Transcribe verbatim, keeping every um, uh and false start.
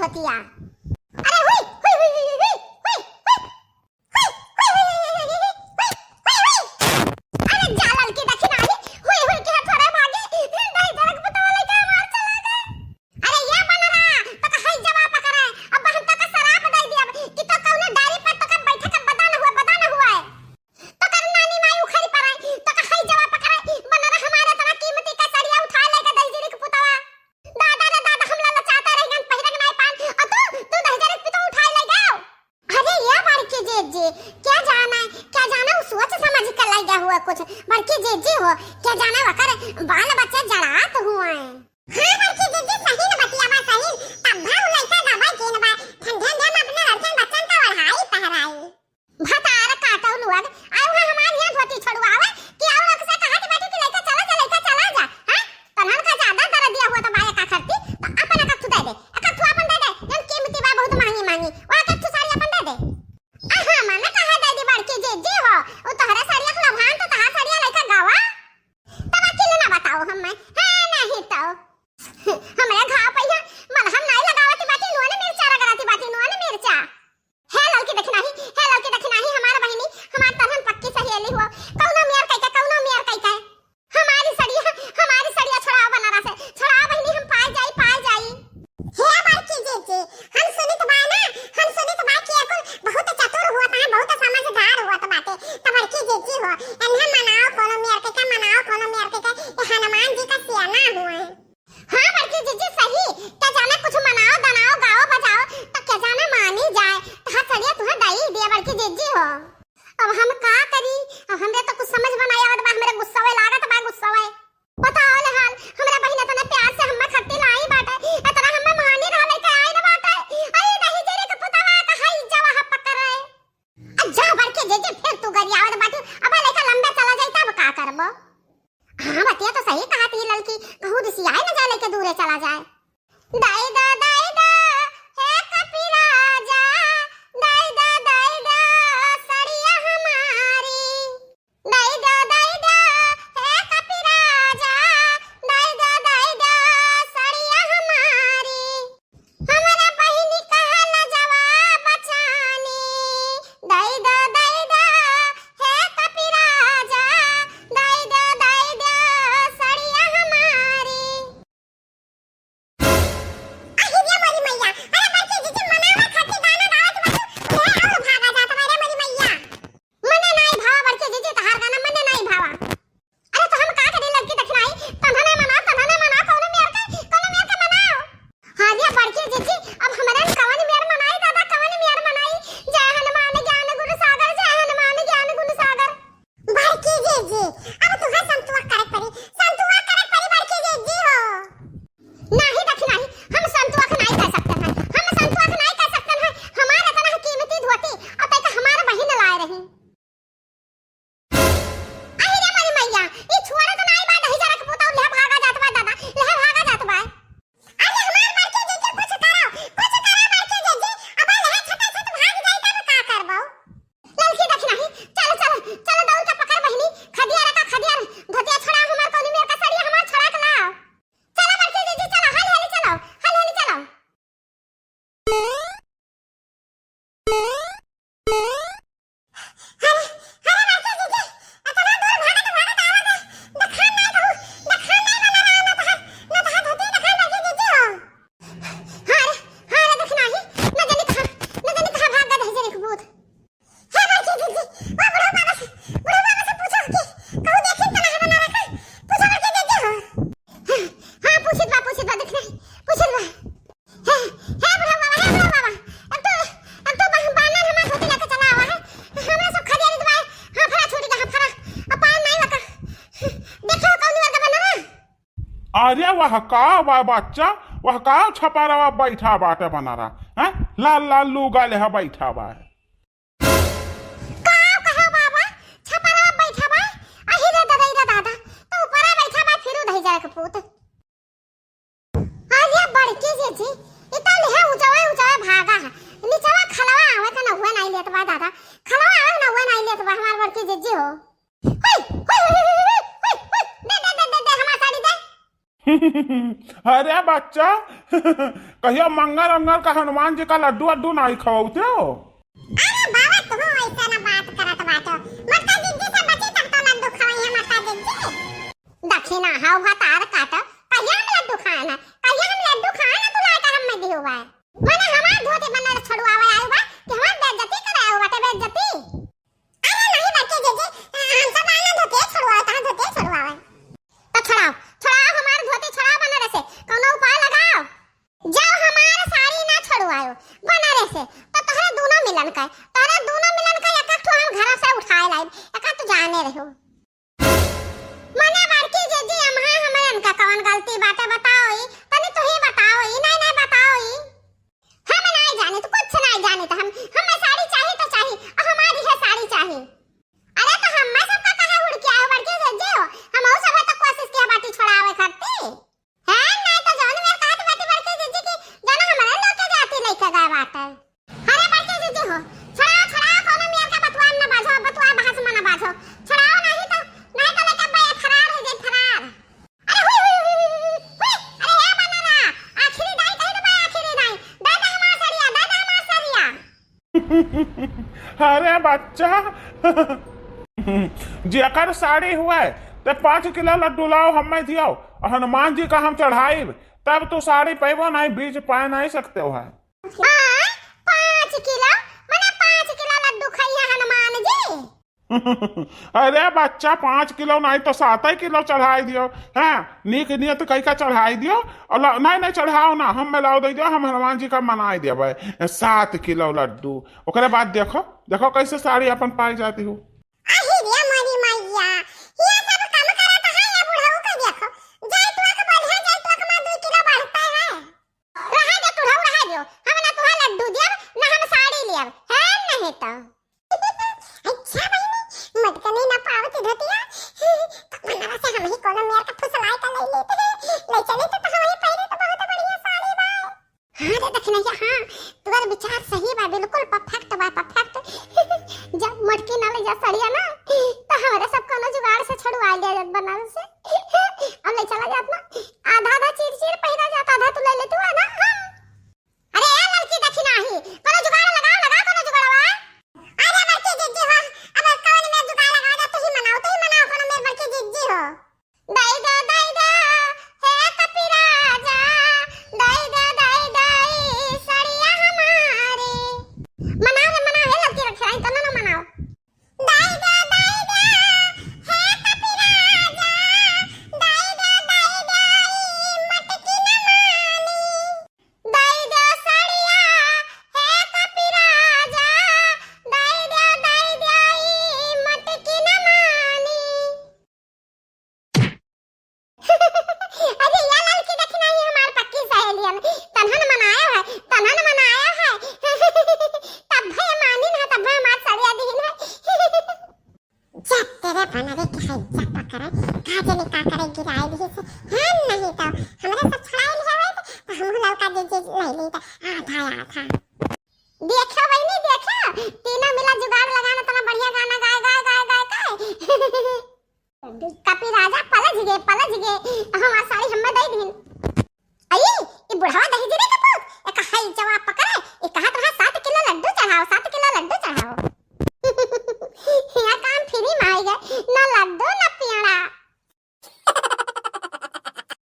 पतिया। अरे हुई, हुई, हुई। अरे जा ललकी दखिनाही, हुई, हुई के थोड़े भागी, दहिजरा के पुतवा लइके हमार चला गए। अरे ये बनरा, तो का हई जवा पकड़े, अब हम तो का सराप दे दियब कि तो कौनो डारी पर तो का बैठे के बदा न हुआ, बदा न हुआ है। तो कर नानी माई उखरी पर आई, तो का हई जवा पकड़े, बनरा हमारे इतना कीमती का सड़िया उठा लेके दहिजरी के पुतवा। दादा रे दादा, हम ललचाते रह गन, पहिरे के नाई पान, और तू, तू दहिजरी के पुतवा उठा ले गयो। अरे ये बड़की जीजी, क्या जाना, क्या जाना वो सोच समझ के लइगा हुआ कुछ। बड़की जीजी हो, क्या जाना वकर बाल बच्चे जड़ात हुए। हाँ बड़की जीजी, सही न बतिया बा, सही। तब भा उ लइका दबा केन बा, ठंडे ठंडे में अपने लड़कन बच्चन का ओढ़ाई पहराई। भतार काटो लोग, आउ है हमार यहाँ धोती छोड़वावे कि आउ लोग से कहा कि बेटी की लइका चला जा, लइका चला जा, हाँ? तन्हन का ज्यादा दर्द दिया हुआ तो बाय का खरती, तो अपन एक अक्थू दे दे, एक अक्थू अपन दे दे, जन कीमती बा बहुत महंगी महंगी, वह एक अक्थू साड़ी अपन दे दे। आहा, मने कहा दे दी बड़की जीजी हो, उ तोहरे साड़िया के लभान तो तहार साड़िया लइका गावा। तब अकेले ना बताओ हम मैं, हाँ नहीं तो। हमरे घाव पहिया मलहम नाई लगावती बाटी, नून मिर्चा रगड़ाती बाटी, नून मिर्चा। हे ललकी दखिनाही, हे ललकी दखिनाही, हमार बहिनी, हमार तरहन पक्की सहेली हो, कौनो मेर कइके, कौनो मेर कइके। हमारी सड़िया, हमारी सड़िया छोड़ाओ बनारस से, छोड़ाओ बहिनी, हम पाए जाई, पाए जाई। हे बड़की जीजी, हम सुनित बा ना, हम सुनित बा कि ये कुल बहुत चतुर हुआ था, बहुत समझदार हुआ तो बाटे। तो बड़की जीजी हो, इन्हें मनाओ कोनो मेर के, का मनाओ कोनो मेर के, का ये हनुमान जी का सियाना हुआ है। हाँ बड़की जीजी सही, क्या जाने कुछ मनाओ, दनाओ, गाओ, बजाओ, तो क्या जाने मानी जाए। तो हाँ सड़िया तुहे दई दिया बड़की जीजी हो। अब हम का करी, अब हमरे तो कुछ समझ में नाई आवत बा, हमरे गुस्सा हुए लागत बा, गुस्सा हुए। बताओ ले हाल, हमरा बहिन इतने प्यार से हम्मे खट्टी लाई बाटे, इतना हम्मे मानी रहले के आई न बाटे। अरे दहिजरी के पुतवा का हई जवा ह पकड़े। आ जा बड़की जीजी, फिर तू गरियावत बाटी, अब लइका लंबे चला जाई तब का करबो? हाँ बतिया तो सही कहा थी ललकी, कहूँ रिसियाए न जाए लइके दूरे चला जाए। दाई दा, दाई दा, हे कपिराजा, दाई दा, दाई दा, सड़िया हमारी। दाई दा, दाई दा, हे कपिराजा, दाई दा, दाई दा, सड़िया हमारी। हमरा बहिनी कहल जवा बचानी, दाई दा, दाई दा, हे कपिराजा, दाई दा, दाई दा, सड़िया हमारी। अहि रे मोरी मैया, अरे बड़की जीजी मनावे खातिर गाना गावत बा तू, उहे और भागा जात बा रे मोरी मैया। मने नाई भावा बड़की जीजी तहार गाना, मने नाई भावा। अरे तो हम का करी ललकी दखिनाही, तन्हने मनाओ, तन्हने मनाओ, कौनो मेर के, कौनो मेर के मनाओ। हाँ रे बड़की जीजी, अब हमरे कवन मेर मनाई दादा, कवन मेर मनाई। जय हनुमान ज्ञान गुण सागर, जय हनुमान ज्ञान गुण सागर। बड़की जीजी, अब तुहे संतुआ करे पड़ी, संतुआ करे पड़ी बड़की जीजी हो। नाही दखिनाही, हम संतुआ के नाही कह सकते हैं, हम संतुआ के नाही कह सकते हैं। हमारे इतना कीमती धोती, अब तक हमारे बहिन लाए रही। अहि रे मोरी मैया, ई छोड़त नाई बा, दहिजरा के पुतौ लेह भागा जात बा दादा, लेह भागा जात बा। अरे हमार बड़की जीजी कुछ करो, कुछ करो बड़की जीजी, अब लेह छटा छट भाग जाई तब का करबो? ललकी दखिनाही, चल, चल, चल दौड़ के पकड़ बहिनी, खदिया रखा खदिया, धोतिया छोड़ा हमार कौनी मेर का सड़िया हमार छोड़ा के लाओ। चलो बड़की जीजी चलो, हाली हाली चलो, हाली हाली चलो। अरे, अरे बड़की जीजी, इतना दूर भागत, भागत आवत है। देखान नाई कहूँ, देखान नाई बना रहा, ना तहार, ना तहार धोती देखान बड़की जीजी हो। हाँ रे, हाँ रे, दखिनाही, ना जानी कहाँ, ना जानी कहाँ भाग गए दहिजरी के पूत। हे बड़की जीजी, वो बुढ़ऊ बाबा से, बुढ़ऊ बाबा से पूछो कि कहूँ देखिन तो नाई बना रखा। पूछो बड़की जीजी हो। हाँ, हाँ, पूछित बा, पूछित बा, दखिनाही, पूछित बा। हे, हे बुढ़ऊ बाबा, हे बुढ़ऊ बाबा, अब तो, अब तो बा-, बानर हमार धोती लेके चला आवा है। हमरा सब खदिया रीत बा, हाँ, फरा छूट गया, हाँ, फरा। अब पाए नाई लगा। देखो, कौन वर्ग बना ना? अरे, वह का बा बच्चा, वह का छपारवा बैठा बाटे बनारा, हैं? लाल लाल लुगा लेहा बैठा बा। का कहा बाबा, छपरा बैठा बा? अहि रे ददा रे दादा, तो ऊपरा बैठा बा, फिरू दहिजरा के पूत। अरे बड़की जीजी, इता लेहे उजवे उजवे भागा है। निचवा खलवा आवे त नहुए नाई लेत बा दादा। खलवा आवे त नहुए नाई लेत बा हमार बड़की जीजी हो। हुई, हुई, हुई, दे, दे, दे, दे, दे, हमार साड़ी दे। अरे बच्चा, कहियो मंगर अंगर का हनुमान जी का लड्डू अड्डू नाई खवाउते हो? अरे बाबा, तू ऐसा ना बात करत बाटो। मटका जिज्जी से बची तब तो लड्डू खवाई है मटका जिज्जी। दक्षिणा हाउ भतार काटो, कहिया हम लड्डू खाए ना, कहिया हम लड्डू खाए ना, तू लाए का हम में दियो बाय। मने हमार धोती बनारस छोड़वावे आयो बा, कि हमार बेइज्जती करे आयो बाटे, बेइज्जती। अरे नहीं बड़की जिज्जी, हम सब ना धोती छोड़वावे, तहाँ धोती छोड़वावे। तो छोड़ाओ, छोड़ाओ, हमार धोती छोड़ाओ बनारस से, कौनो उपाय लगाओ। जब हमार साड़ी ना छोड़वायो बनारस से, तो तोहरे दोनों मिलन का, तोहरे दोनों मिलन का एक एक ठो हम घर से उठाए लाइब, एक एक ठो जाने रहो। मने बड़की जिज्जी, अम्हा हमरे इनका कौन गलती बाटे बताओ ई, तनी तू ही बताओ ई, नहीं, नहीं बताओ ई। हम नहीं जानी तो कुछ नहीं जानी तो हम, हमें साड़ी चाहिए तो चाहिए, और हमारी है साड़ी चाहिए। अरे तो हमें सबका कहे हुड़ के आयो बड़की जिज्जी हो, हम और सब तो कोशिश किया बाटी छोड़ावे खाती। है नहीं तो जौन मेर कहत बाटी बड़की जिज्जी की, जाना हमारे लोग के जाति लेके गए बाटे। अरे बड़की जिज्जी हो, छोड़ाओ, छोड़ाओ, कोनो मेर का बतुआ न बाजो, बतुआ भाषा में न बाजो। छोड़ाओ नहीं तो, नहीं तो लेके बे फरार हो जाए, फरार। अरे हुई, हुई, हुई, हुई, हुई, हुई। अरे हे बनरा, आखिरी दाई कही तो बे आखिरी दाई। दे दे हमार सरिया, दे दे हमार सरिया। अरे बच्चा, जेकर साड़ी हुए, ते पाँच किलो लड्डू लाओ, हमें दियो, और हनुमान जी का हम चढ़ाई, तब तू साड़ी पैबो नहीं, बीज पाए नहीं सकते हो है। हाँ, पाँच किलो, मने पाँच किलो लड्डू खाइए हनुमान जी। अरे बच्चा, पाँच किलो नहीं तो सात ही किलो चढ़ाई दियो। हाँ, नीक नियत कई का चढ़ाई दियो। और ला-, नहीं, नहीं चढ़ाओ ना, हम मिलाओ दे दियो, हम हनुमान जी का मनाई देबे। सात किलो लड्डू। ओकरे बाद देखो, देखो कैसे साड़ी अपन पाई जाती हो। अही रे मोरी मैया, ये सब काम करत है ये बुढ़ऊ के देखो। जाए तो के बढ़िया, जाए तो के माँ दो किलो बढ़ता है। रहा दे बुढ़ऊ, रहा दियो। हम ना तुहा लड्डू दियब, ना हम साड़ी लियब। है नहीं तो। अच्छा बहिनी, मटकनी ना पावत धोतिया, तो मनवा से हम ही कोनो मेर का फुसलाए का ले लेते हैं, ले चले तो, तो हम ही पहले तो बहुत बढ़िया साड़ी बा। हाँ रे दखिनैया, हाँ, तोर विचार सही बा, बिल्कुल perfect बा, perfect। जब मटकी ना ले जा सड़िया ना, तो हमरे सब कोनो जुगाड़ से छुड़वा लिया जात बनारस से। अब ले चला जात ना, आधा आधा चीर चीर पहिरा जात, आधा तू ले ले तू, आधा हम। अरे ए लड़की दखिनाही, कोनो जुगाड़ लगाओ, लगाओ कोनो जुगाड़वा। अरे बड़की जिज्जी हो, अब कौन में जुगाड़ लगाओ, जा तू ही मनाओ, तू ही मनाओ कोनो में बड़की जिज्जी हो। दई दे, दई दे, हे कपिराजा, दई दे, दई दे, सड़िया हमारे। मनाओ रे, मनाओ, हे लड़की रखे आई, तनो ना मनाओ। दई दे, दई दे, हे कपिराजा, दई दे, दई दे, मटकी न मानी। दई दे सड़िया, हे कपिराजा, दई दे, दई दे, ई मटकी न मानी। अरे या ललकी दखिनाही हमार पक्की सहेलियन, तन्हन मनाया है, तन्हन मनाया है। तब भे मानिन है, तब भे हमार सड़िया दिहिन है। जा तेरे बनरे के है, जा पकड़े, का जाने का करे गिराए दिहिस। हम नहीं तो, हमरे सब छुड़ाए लिहे होइत, तो हम ललका दे दे ले ली तो आधा आधा। देखो बहिनी, देखो, तीनों मिला जुगाड़ लगाना, इतना बढ़िया गाना गाए, गाए, गाए, गाए, गाए। कपि राजा पलझ गए, पलझ गए, हमार साड़ी हमें दे दीन। अई, ई बुढ़वा दहेजवे के पूत, एक हई जवा